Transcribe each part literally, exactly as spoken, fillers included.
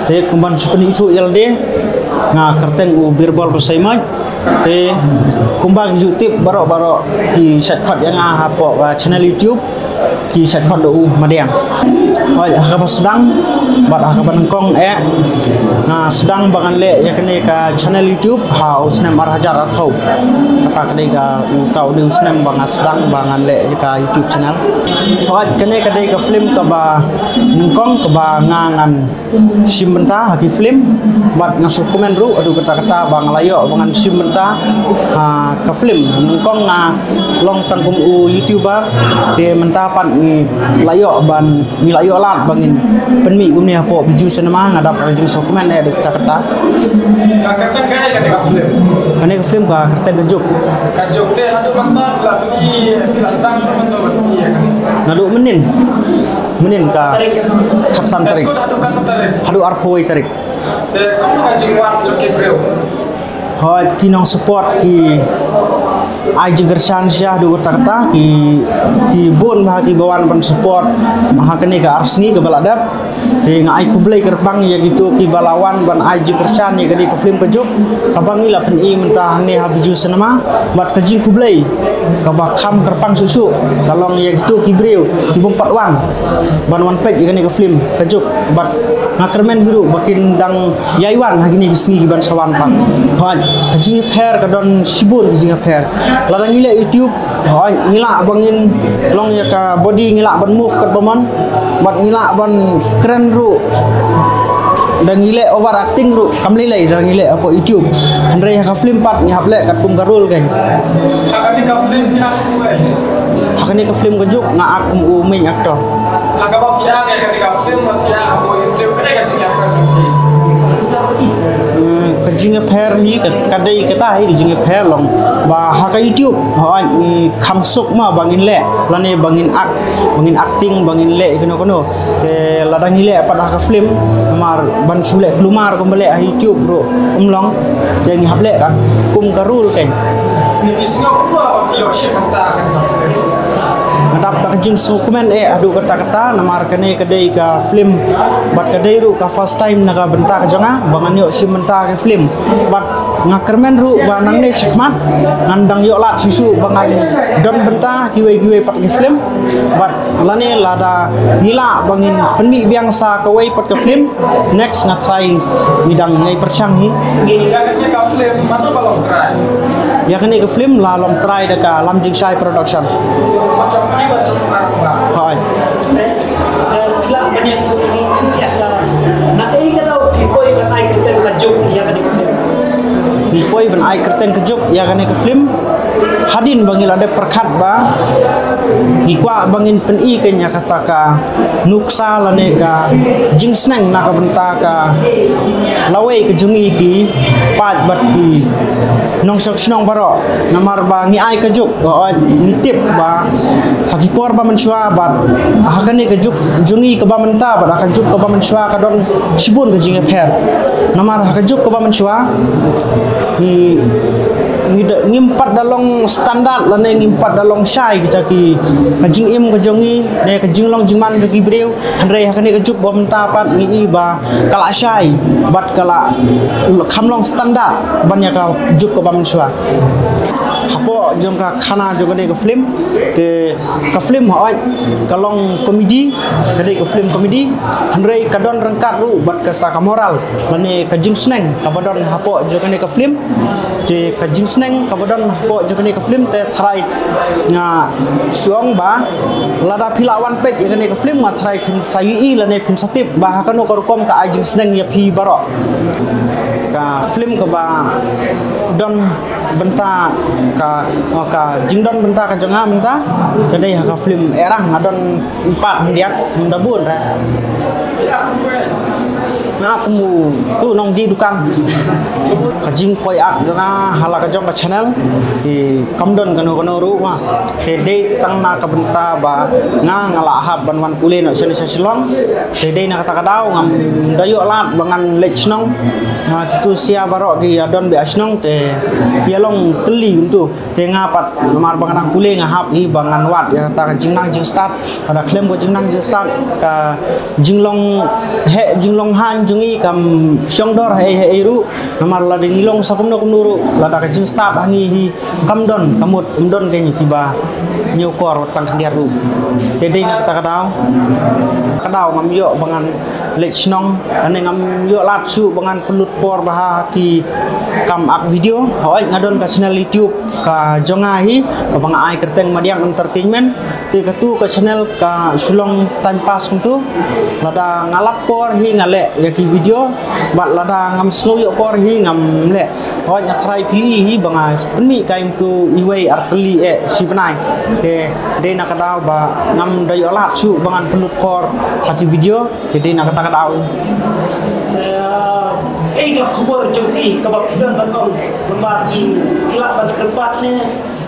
Te kumban shu pyni tu ïalade, nga kyrteng u Birbal Basaimat. Te kumba ki ju tip baroh baroh ki sait khot ïa nga hapoh ka channel YouTube, ki sait khot da u Madiang. Hoi, ha kaba sdang bad ha kaba nyngkong eh, nga sdang ba ngan leh ïa kane ka channel YouTube ha u snem ar hajar arphew. Kata ka dei ka, u, ta u dei u snem ba nga sdang ba ngan leh ïa ka YouTube channel. Hoi, kane ka dei ka film kaba nyngkong kaba nga ngan shim bynta ha ki film, bad nga sngewkmen ruh haduh katta katta ba nga la ïoh ba ngan shim bynta ha ka film. Nyngkong nga long tang kum u YouTuber, te mynta pat ngi la ïoh ban, ngi la ïoh lad ba ngin pynmih kumne hapoh Bijou Cinema, nga dap ka jingsngewkmen eh haduh katta katta. Ka kyrteng kaei kane ka film? Kane ka film ka kyrteng Ka Juk. Ka Juk. Te haduh mynta phi la pyni, phi la sdang haduh mynta ban pyni ïa kane? Naduh mynnin. Mynnin ka khatsan tarik. Haduh katno tarik? Haduh arphew wei tarik. Te kumno ka jingwan jong ki briew? Hoi, ki nong support ki ai jingkyrshan sha haduh katta katta, ki, ki bun bha kiba wan ban support ha kane ka ar sngi kaba la dep. Te nga ai khublei kyrpang ïa kito kiba la wan ban ai jingkyrshan ïa kane ka film Ka Juk kaba ngi la pyni mynta hangne ha Bijou Cinema. Bad ka jingkhublei kaba kham kyrpang shuh shuh ka long ïa kito ki briew ki bym pat wan ban wan peit ïa kane ka film Ka Juk. Bad nga kyrmen hi ruh ba kin dang ïai wan ha kine ki sngi kiban sa wan pat. Hoi, ka jingïapher ka don shibun ka jingïapher. Lada ngi leh YouTube, hoi, ngi lah ba ngin long ïa ka body, ngi lah ban move katba mon, bad ngi lah ban kren ruh. Da ngi leh overacting ruh kam lei lei da ngi leh hapoh YouTube. Hynrei ha ka film pat ngi hap leh katkum ka role kein. Ha kane ka film phi act kum uei? Ha kane ka film Ka Juk nga act kum u main actor. Ha kaba phi act ïa kane ka film, phi act hapoh YouTube, kaei ka jingïapher jong phi? Hmm, ka jingïapher hi ka, ka dei kata hi ka jingïapher long ba ha ka YouTube, hoi, ngi kham suk ma ba ngin leh lane ba ngin act, ba ngin acting, ba ngin leh kano kano. Te lada ngi leh pat ha ka film, namar ban shu leh kulmar kumba leh ha YouTube ruh ym long. Te ngi hap leh katkum ka role kein. Phi sngew kumno ba phi ïoh shim bynta ha kane ka film? Nga dap da ka jingsngewkmen eh haduh katta katta, namar kane ka dei ka film bad ka dei ruh ka first time na ka bynta ka jong nga ba ngan ïoh shim bynta ha ka film. Bad nga kyrmen ruh ba nangne shakhmat ngan dang ïoh lad shuh shuh ba ngan don bynta kiwei kiwei pat ki film. Bad lane lada ngi lah ba ngin pynmih biang sa kawei pat ka film, next nga try ngi dang ïai pyrshang hi. Ïa kane ka film mano ba long trai? Ïa kane ka film la long trai da ka Lam Jingshai Production. Macam ni macam mana? Hoi. Te phi lah ban ïathuh ïa ngi khyndiat la na kaei ka daw phi poi ban ai kyrteng Ka Juk ïa kane ka film? Ngi poi ban ai kyrteng Ka Juk ïa kane ka film hadien ba ngi la dep pyrkhat ba ngi kwah ba ngin pyni kein ïa kata ka nuksa lane ka jingsneng na ka bynta ka lawei ka jong ngi ki paid bad ki nongshong shnong baroh. Namar ba ngi ai ka juk, ba ngi tip ba ha ki por ba mynshuwa bad ha kane ka juk jong ngi kaba mynta bad ha ka juk kaba mynshuwa ka don shibun ka jingïapher. Namar ha ka juk kaba mynshuwa ngi, ngi da, ngim pat da long standard lane ngim pat da long shai kita ki, ka jingim ka jong ngi ne ka jinglong jingman jong ki briew. Hynrei ha kane ka juk ba mynta pat ngi i ba ka la shai bad ka la kham long standard ban ïa ka juk kaba mynshuwa. Hapoh jong ka khana jong kane ka film, te ka film hooid ka long comedy, ka dei ka film comedy. Hynrei ka don ryngkat ruh bad kata ka moral lane ka jingsneng kaba don hapoh jong kane ka film. Te ka jingsneng kaba don hapoh jong kane ka film te tharai nga shu ong ba lada phi la wan peit ïa kane ka film nga tharai phin sa ïohi lane phin sa tip ba ha kano ka rukom ka ai jingsneng ïa phi baroh. Ka film kaba don bynta ka, ka jingdon bynta ka jong nga mynta ka dei ha ka film Erang, nga don Pat hyndiat, hynda bun re. Nga kum u tu nongdie dukan. Ka jingpoi ak jong nga ha la ka jong ka channel, te kam don kano kano ruh ma. Te dei tang na ka bynta ba nga nga la hap ban wan pule noh shane sha Shillong. Te dei na kata ka daw ngam da ïoh lad ba ngan leit shnong. Nga tu sia baroh ki ïa don beit ha shnong te ïa long tylli kumtu. Te nga pat namar ba nga dang pule nga hap hi ba ngan wad ïa kata ka jingnang jingstad, ka da khlem ka jingnang jingstad, ka jinglong heh jinglong haiñ, jong ngi kam shong dor ha ei ha ei ruh, namar lada ngi long sa kumno kumno ruh, lada ka jingstad ha ngi hi kam don, ka mut ym don ka ngi kiba ñiew kor wat tang khyndiat ruh. Te dei na kata ka daw, ka daw ngam ïoh ba ngan leit shnong, ane ngam ïoh lad shuh ba ngan pynlut por bha ha ki kam ak video. Hooid, nga don ka channel YouTube ka jong nga hi, kaba nga ai kyrteng Madiang Entertainment. Te katu ka channel ka shu long time pass kumtu. Lada nga lap por hi nga leh ïa ki video, bad lada ngam sngew ïoh por hi ngam leh. Hooid, nga try phi hi ba nga pynmih kai kumtu iwei ar tylli eh shi bnai. Te dei na ka daw ba ngam da ïoh lad shuh ba ngan pynlut por ha ki video. Te dei na kata ka daw. Te, eh, kaei ka khubor jong phi kaba phi don ban ong, mynba ki, ki lah ban kyrpad ne,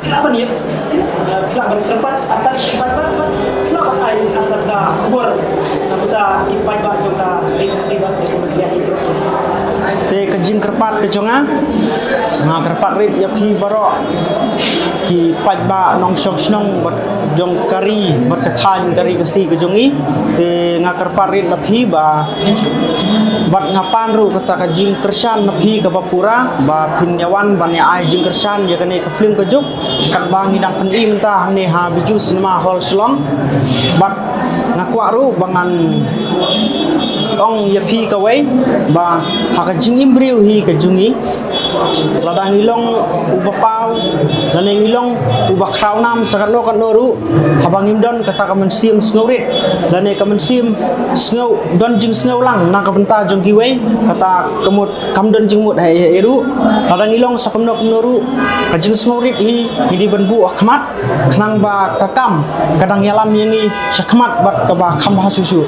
ki lah ban ïa, eh, ki lah ban kyrpad atat ki paidbah, ki lah ban ai atat ka khubor na bynta ki paidbah jong ka ri Khasi bad ki, ki, ki. Te ka jingkyrpad ka jong nga, nga kyrpad rit ïa phi baroh ki paidbah nongshong shnong bad jong ka ri bad ka thaiñ ka ri Khasi ka jong ngi. Te nga kyrpad rit na phi ba, bad nga pan ruh kata ka jingkyrshan na phi kaba pura ba phin ïa wan ban ïa ai jingkyrshan ïa kane ka film Ka Juk, katba ngi dang pyni mynta hangne ha Bijou Cinema Hall Shillong. Bad nga kwah ruh ba ngan ong ïa phi kawei ba ha ka jingim briew hi ka jong ngi, lada ngi long uba paw lane ngi long uba khraw nam sa katno katno ruh, haba ngim don kata ka mynsiem sngewrit lane ka mynsiem sngew, don jingsngew lang na ka bynta jong kiwei, kata ka mut kam don jingmut ha ei ha ei ruh. Lada ngi long sa kumno kumno ruh, ka jingsngewrit hi ngi dei ban buh ha khmat, khnang ba ka kam ka dang ïalam ïa ngi sha khmat bad kaba kham bha shuh shuh.